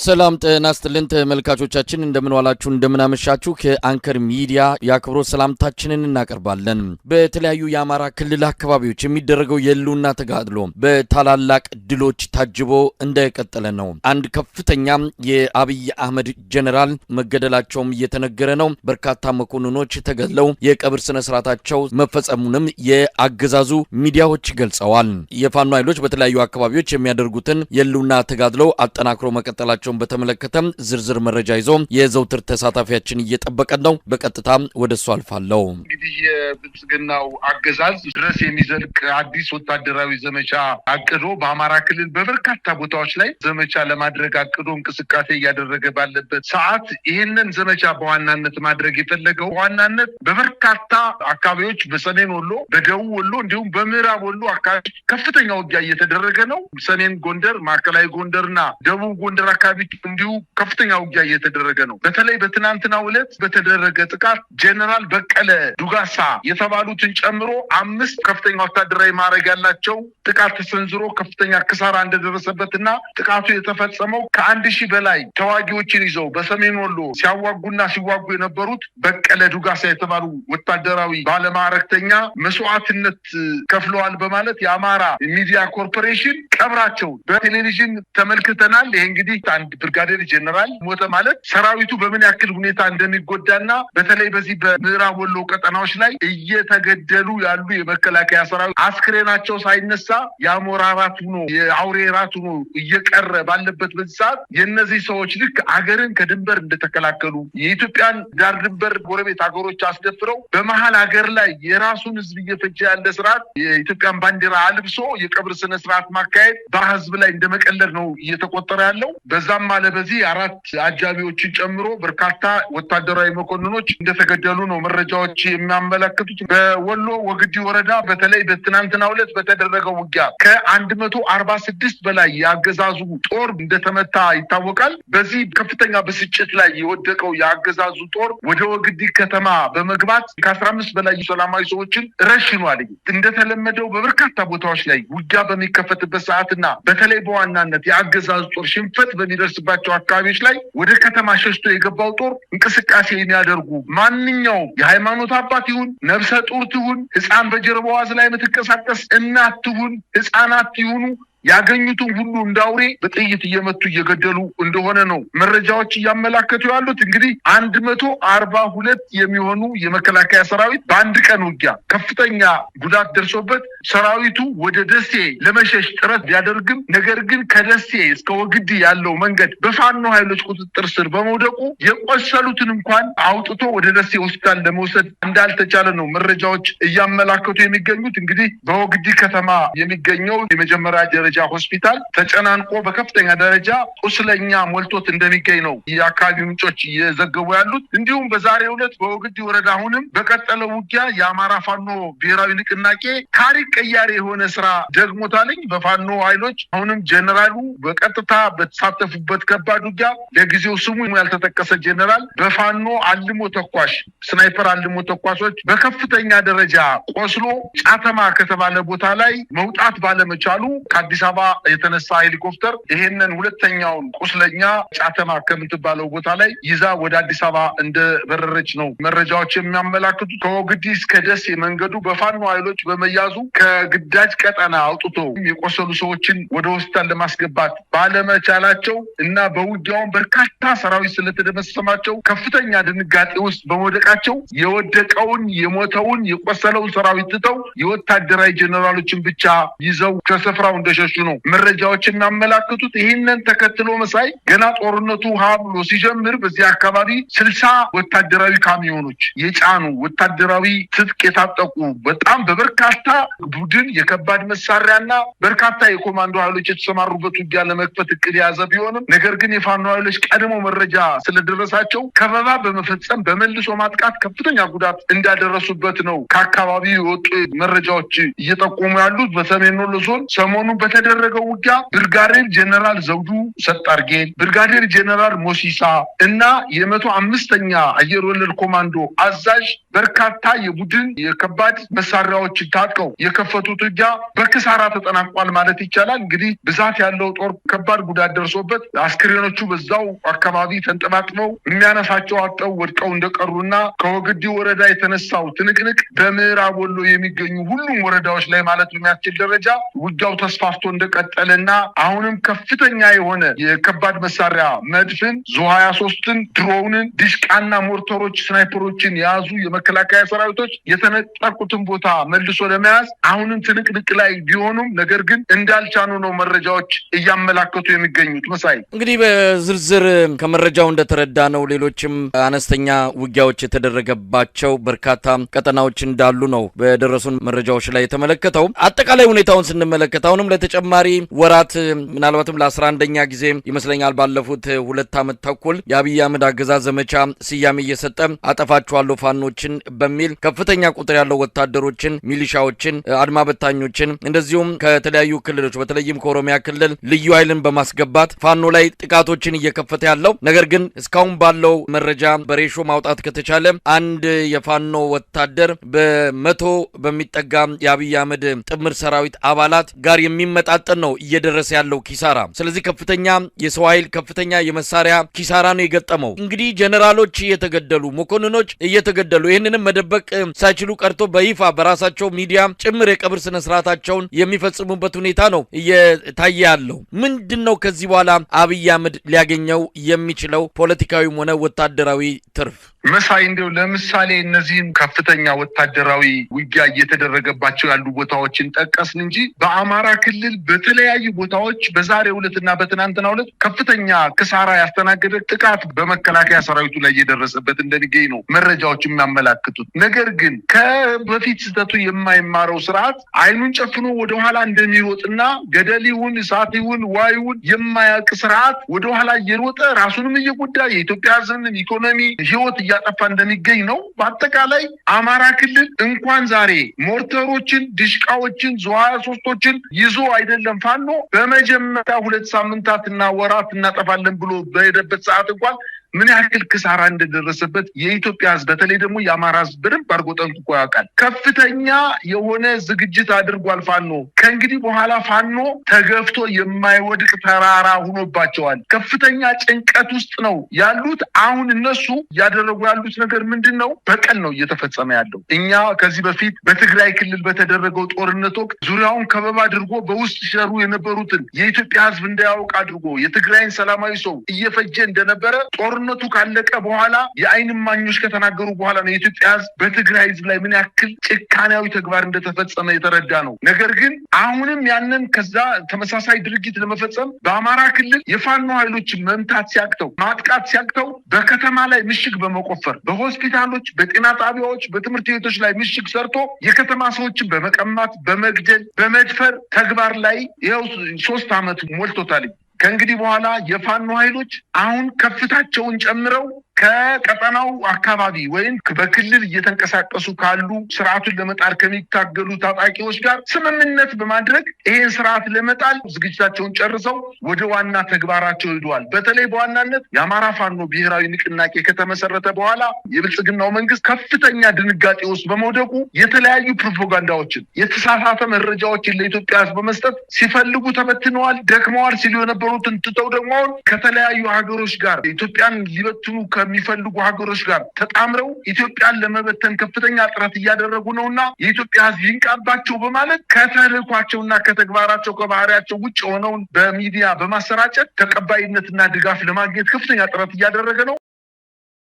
ሰላም ጤና ይስጥልን ተመልካቾቻችን፣ እንደምን ዋላችሁ፣ እንደምን አመሻችሁ። ከአንከር ሚዲያ የአክብሮት ሰላምታችንን እናቀርባለን። በተለያዩ የአማራ ክልል አካባቢዎች የሚደረገው የህልውና ተጋድሎ በታላላቅ ድሎች ታጅቦ እንደቀጠለ ነው። አንድ ከፍተኛ የአብይ አህመድ ጀነራል መገደላቸውም እየተነገረ ነው። በርካታ መኮንኖች ተገድለው የቀብር ስነ ስርዓታቸው መፈጸሙንም የአገዛዙ ሚዲያዎች ገልጸዋል። የፋኖ ኃይሎች በተለያዩ አካባቢዎች የሚያደርጉትን የህልውና ተጋድሎ አጠናክሮ መቀጠላቸው በተመለከተም ዝርዝር መረጃ ይዞ የዘውትር ተሳታፊያችን እየጠበቀን ነው። በቀጥታ ወደ እሱ አልፋለሁ። እንግዲህ የብልጽግናው አገዛዝ ድረስ የሚዘልቅ አዲስ ወታደራዊ ዘመቻ አቅዶ በአማራ ክልል በበርካታ ቦታዎች ላይ ዘመቻ ለማድረግ አቅዶ እንቅስቃሴ እያደረገ ባለበት ሰዓት ይህንን ዘመቻ በዋናነት ማድረግ የፈለገው በዋናነት በበርካታ አካባቢዎች በሰሜን ወሎ፣ በደቡብ ወሎ እንዲሁም በምዕራብ ወሎ አካባቢዎች ከፍተኛ ውጊያ እየተደረገ ነው። ሰሜን ጎንደር፣ ማዕከላዊ ጎንደርና ደቡብ ጎንደር አካባቢ እንዲሁ ከፍተኛ ውጊያ እየተደረገ ነው። በተለይ በትናንትናው ዕለት በተደረገ ጥቃት ጀነራል በቀለ ዱጋሳ የተባሉትን ጨምሮ 5 ከፍተኛ ወታደራዊ ማዕረግ ያላቸው ጥቃት ተሰንዝሮ ከፍተኛ ክሳራ እንደደረሰበትና ጥቃቱ የተፈጸመው ከ1000 በላይ ተዋጊዎችን ይዘው በሰሜን ወሎ ሲያዋጉና ሲዋጉ የነበሩት በቀለ ዱጋሳ የተባሉ ወታደራዊ ባለማዕረግተኛ መስዋዕትነት ከፍለዋል በማለት የአማራ ሚዲያ ኮርፖሬሽን ቀብራቸው በቴሌቪዥን ተመልክተናል። ይሄ እንግዲህ አንድ ብርጋዴር ጀነራል ሞተ ማለት ሰራዊቱ በምን ያክል ሁኔታ እንደሚጎዳና በተለይ በዚህ በምዕራብ ወሎ ቀጠናዎች ላይ እየተገደሉ ያሉ የመከላከያ ሰራዊት አስክሬናቸው ሳይነሳ የአሞራ ራት ሆኖ የአውሬ ራት ሆኖ እየቀረ ባለበት በዚህ ሰዓት የነዚህ ሰዎች ልክ አገርን ከድንበር እንደተከላከሉ የኢትዮጵያን ዳር ድንበር ጎረቤት ሀገሮች አስደፍረው በመሃል ሀገር ላይ የራሱን ህዝብ እየፈጀ ያለ ስርዓት የኢትዮጵያን ባንዲራ አልብሶ የቀብር ስነ ስርዓት ማካሄድ በህዝብ ላይ እንደመቀለድ ነው እየተቆጠረ ያለው። በዛም አለ በዚህ 4 አጃቢዎችን ጨምሮ በርካታ ወታደራዊ መኮንኖች እንደተገደሉ ነው መረጃዎች የሚያመለክቱት። በወሎ ወግዲ ወረዳ በተለይ በትናንትናው ዕለት በተደረገው ውጊያ ከ146 በላይ ያገዛዙ ጦር እንደተመታ ይታወቃል። በዚህ ከፍተኛ ብስጭት ላይ የወደቀው ያገዛዙ ጦር ወደ ወግዲ ከተማ በመግባት ከ15 በላይ ሰላማዊ ሰዎችን ረሽኗል። እንደተለመደው በበርካታ ቦታዎች ላይ ውጊያ በሚከፈትበት ሰዓትና በተለይ በዋናነት ያገዛዙ ጦር ሽንፈት በሚደርስባቸው አካባቢዎች ላይ ወደ ከተማ ሸሽቶ የገባው ጦር እንቅስቃሴ የሚያደርጉ ማንኛውም የሃይማኖት አባት ይሁን ነፍሰ ጡር ትሁን ህፃን በጀርባዋ ላይ የምትንቀሳቀስ እናት ትሁን ህፃናት ይሁኑ ያገኙትን ሁሉ እንዳውሬ በጥይት እየመቱ እየገደሉ እንደሆነ ነው መረጃዎች እያመላከቱ ያሉት። እንግዲህ 142 የሚሆኑ የመከላከያ ሰራዊት በአንድ ቀን ውጊያ ከፍተኛ ጉዳት ደርሶበት ሰራዊቱ ወደ ደሴ ለመሸሽ ጥረት ቢያደርግም ነገር ግን ከደሴ እስከ ወግዲ ያለው መንገድ በፋኖ ኃይሎች ቁጥጥር ስር በመውደቁ የቆሰሉትን እንኳን አውጥቶ ወደ ደሴ ሆስፒታል ለመውሰድ እንዳልተቻለ ነው መረጃዎች እያመላከቱ የሚገኙት። እንግዲህ በወግዲ ከተማ የሚገኘው የመጀመሪያ ደረጃ ሆስፒታል ተጨናንቆ በከፍተኛ ደረጃ ቁስለኛ ሞልቶት እንደሚገኝ ነው የአካባቢው ምንጮች እየዘገቡ ያሉት። እንዲሁም በዛሬው ዕለት በወግዲ ወረዳ አሁንም በቀጠለው ውጊያ የአማራ ፋኖ ብሔራዊ ንቅናቄ ታሪክ ቀያሪ የሆነ ስራ ደግሞታልኝ። በፋኖ ኃይሎች አሁንም ጀነራሉ በቀጥታ በተሳተፉበት ከባድ ውጊያ ለጊዜው ስሙ ያልተጠቀሰ ጀነራል በፋኖ አልሞ ተኳሽ ስናይፐር አልሞ ተኳሾች በከፍተኛ ደረጃ ቆስሎ ጫተማ ከተባለ ቦታ ላይ መውጣት ባለመቻሉ ከአዲስ አበባ የተነሳ ሄሊኮፕተር ይሄንን ሁለተኛውን ቁስለኛ ጫተማ ከምትባለው ቦታ ላይ ይዛ ወደ አዲስ አበባ እንደበረረች ነው መረጃዎች የሚያመላክቱት። ከወግዲ እስከ ደሴ መንገዱ በፋኖ ኃይሎች በመያዙ ከግዳጅ ቀጠና አውጥቶ የቆሰሉ ሰዎችን ወደ ሆስፒታል ለማስገባት ባለመቻላቸው እና በውጊያው በርካታ ሰራዊት ስለተደመሰሰባቸው ከፍተኛ ድንጋጤ ውስጥ በመውደቃቸው የወደቀውን የሞተውን የቆሰለውን ሰራዊት ትተው የወታደራዊ ጀነራሎችን ብቻ ይዘው ከስፍራው እንደሸሹ ነው መረጃዎች የሚያመላክቱት። ይህንን ተከትሎ መሳይ ገና ጦርነቱ ሀብሎ ሲጀምር በዚህ አካባቢ 60 ወታደራዊ ካሚዮኖች የጫኑ ወታደራዊ ትጥቅ የታጠቁ በጣም በበርካታ ቡድን የከባድ መሳሪያና በርካታ የኮማንዶ ኃይሎች የተሰማሩበት ውጊያ ለመክፈት እቅድ የያዘ ቢሆንም ነገር ግን የፋኖ ኃይሎች ቀድሞ መረጃ ስለደረሳቸው ከበባ በመፈጸም በመልሶ ማጥቃት ከፍተኛ ጉዳት እንዳደረሱበት ነው ከአካባቢው የወጡ መረጃዎች እየጠቆሙ ያሉት። በሰሜን ወሎ ዞን ሰሞኑን በተደረገው ውጊያ ብርጋዴር ጀነራል ዘውዱ ሰጣርጌ፣ ብርጋዴር ጀነራል ሞሲሳ እና የ105ኛ አየር ወለድ ኮማንዶ አዛዥ በርካታ የቡድን የከባድ መሳሪያዎች ታጥቀው የከፈቱት ውጊያ በክሳራ ተጠናቋል ማለት ይቻላል። እንግዲህ ብዛት ያለው ጦር ከባድ ጉዳት ደርሶበት አስክሬኖቹ በዛው አካባቢ ተንጠባጥበው የሚያነሳቸው አጠው ወድቀው እንደቀሩና ከወግዲ ወረዳ የተነሳው ትንቅንቅ በምዕራብ ወሎ የሚገኙ ሁሉም ወረዳዎች ላይ ማለት በሚያስችል ደረጃ ውጊያው ተስፋፍቶ እንደቀጠለና አሁንም ከፍተኛ የሆነ የከባድ መሳሪያ መድፍን፣ ዙ 23ን፣ ድሮንን፣ ዲሽቃና ሞርተሮች፣ ስናይፐሮችን የያዙ የመከላከያ ሰራዊቶች የተነጠቁትን ቦታ መልሶ ለመያዝ አሁንም ትንቅንቅ ላይ ቢሆኑም ነገር ግን እንዳልቻሉ ነው መረጃዎች እያመላከቱ የሚገኙት። መሳይ፣ እንግዲህ በዝርዝር ከመረጃው እንደተረዳ ነው ሌሎችም አነስተኛ ውጊያዎች የተደረገባቸው በርካታ ቀጠናዎች እንዳሉ ነው በደረሱን መረጃዎች ላይ የተመለከተው። አጠቃላይ ሁኔታውን ስንመለከት አሁንም ለተጨማሪ ወራት፣ ምናልባትም ለ11ኛ ጊዜ ይመስለኛል፣ ባለፉት 2 ዓመት ተኩል የአብይ አህመድ አገዛዝ ዘመቻ ስያሜ እየሰጠ አጠፋቸዋለሁ ፋኖችን በሚል ከፍተኛ ቁጥር ያለው ወታደሮችን፣ ሚሊሻዎችን፣ አድማ በታኞችን እንደዚሁም ከተለያዩ ክልሎች በተለይም ከኦሮሚያ ክልል ልዩ ኃይልን በማስገባት ፋኖ ላይ ጥቃቶችን እየከፈተ ያለው፣ ነገር ግን እስካሁን ባለው መረጃ በሬሾ ማውጣት ከተቻለ አንድ የፋኖ ወታደር በ100 በሚጠጋ የአብይ አህመድ ጥምር ሰራዊት አባላት ጋር የሚመጣጠን ነው እየደረሰ ያለው ኪሳራ። ስለዚህ ከፍተኛ የሰው ኃይል፣ ከፍተኛ የመሳሪያ ኪሳራ ነው የገጠመው። እንግዲህ ጀነራሎች እየተገደሉ፣ መኮንኖች እየተገደሉ፣ ይህንንም መደበቅ ሳይችሉ ቀርቶ በይፋ በራሳቸው ሚዲያ ጭምር የቀብር ስነ ስርዓታቸውን የሚፈጽሙበት ሁኔታ ነው እየታየ ያለው። ምንድን ነው ከዚህ በኋላ አብይ አህመድ ሊያገኘው የሚችለው ፖለቲካዊም ሆነ ወታደራዊ ትርፍ? መሳይ፣ እንዲያው ለምሳሌ እነዚህም ከፍተኛ ወታደራዊ ውጊያ እየተደረገባቸው ያሉ ቦታዎችን ጠቀስን እንጂ በአማራ ክልል በተለያዩ ቦታዎች በዛሬው ዕለትና በትናንትናው ዕለት ከፍተኛ ክሳራ ያስተናገደ ጥቃት በመከላከያ ሰራዊቱ ላይ እየደረሰበት እንደሚገኝ ነው መረጃዎች የሚያመላክቱት። ነገር ግን ከበፊት ስህተቱ የማይማረው ስርዓት አይኑን ጨፍኖ ወደኋላ እንደሚሮጥና ገደል ይሁን እሳት ይሁን ውሃ ይሁን የማያውቅ ስርዓት ወደኋላ እየሮጠ ራሱንም እየጎዳ የኢትዮጵያ ሕዝብንም ኢኮኖሚ ህይወት እያጠፋ እንደሚገኝ ነው። በአጠቃላይ አማራ ክልል እንኳን ዛሬ ሞርተሮችን፣ ዲሽቃዎችን፣ ዙ 23ቶችን ይዞ አይደለም ፋኖ በመጀመሪያ 2 ሳምንታትና ወራት እናጠፋለን ብሎ በሄደበት ሰዓት እንኳን ምን ያክል ክሳራ እንደደረሰበት የኢትዮጵያ ህዝብ በተለይ ደግሞ የአማራ ህዝብ በደንብ አድርጎ ጠንቅቆ ያውቃል። ከፍተኛ የሆነ ዝግጅት አድርጓል ፋኖ። ከእንግዲህ በኋላ ፋኖ ተገፍቶ የማይወድቅ ተራራ ሆኖባቸዋል። ከፍተኛ ጭንቀት ውስጥ ነው ያሉት። አሁን እነሱ እያደረጉ ያሉት ነገር ምንድን ነው? በቀል ነው እየተፈጸመ ያለው። እኛ ከዚህ በፊት በትግራይ ክልል በተደረገው ጦርነት ወቅት ዙሪያውን ከበባ አድርጎ በውስጥ ሲሰሩ የነበሩትን የኢትዮጵያ ህዝብ እንዳያውቅ አድርጎ የትግራይን ሰላማዊ ሰው እየፈጀ እንደነበረ ጦርነቱ ካለቀ በኋላ የአይን እማኞች ከተናገሩ በኋላ ነው የኢትዮጵያ ህዝብ በትግራይ ህዝብ ላይ ምን ያክል ጭካኔያዊ ተግባር እንደተፈጸመ የተረዳ ነው። ነገር ግን አሁንም ያንን ከዛ ተመሳሳይ ድርጊት ለመፈጸም በአማራ ክልል የፋኖ ኃይሎች መምታት ሲያቅተው፣ ማጥቃት ሲያቅተው በከተማ ላይ ምሽግ በመቆፈር በሆስፒታሎች፣ በጤና ጣቢያዎች፣ በትምህርት ቤቶች ላይ ምሽግ ሰርቶ የከተማ ሰዎችን በመቀማት፣ በመግደል፣ በመድፈር ተግባር ላይ ይኸው 3 ዓመት ሞልቶታል። ከእንግዲህ በኋላ የፋኖ ኃይሎች አሁን ከፍታቸውን ጨምረው ከቀጠናው አካባቢ ወይም በክልል እየተንቀሳቀሱ ካሉ ስርዓቱን ለመጣል ከሚታገሉ ታጣቂዎች ጋር ስምምነት በማድረግ ይሄን ስርዓት ለመጣል ዝግጅታቸውን ጨርሰው ወደ ዋና ተግባራቸው ሄደዋል። በተለይ በዋናነት የአማራ ፋኖ ብሔራዊ ንቅናቄ ከተመሰረተ በኋላ የብልጽግናው መንግስት ከፍተኛ ድንጋጤ ውስጥ በመውደቁ የተለያዩ ፕሮፓጋንዳዎችን፣ የተሳሳተ መረጃዎችን ለኢትዮጵያ ሕዝብ በመስጠት ሲፈልጉ ተበትነዋል፣ ደክመዋል ሲሉ የነበሩትን ትተው ደግሞ አሁን ከተለያዩ ሀገሮች ጋር ኢትዮጵያን ሊበትኑ ከሚፈልጉ ሀገሮች ጋር ተጣምረው ኢትዮጵያን ለመበተን ከፍተኛ ጥረት እያደረጉ ነውና የኢትዮጵያ ሕዝብ ይንቃባቸው በማለት ከተልዕኳቸውና ከተግባራቸው ከባህሪያቸው ውጭ የሆነውን በሚዲያ በማሰራጨት ተቀባይነትና ድጋፍ ለማግኘት ከፍተኛ ጥረት እያደረገ ነው።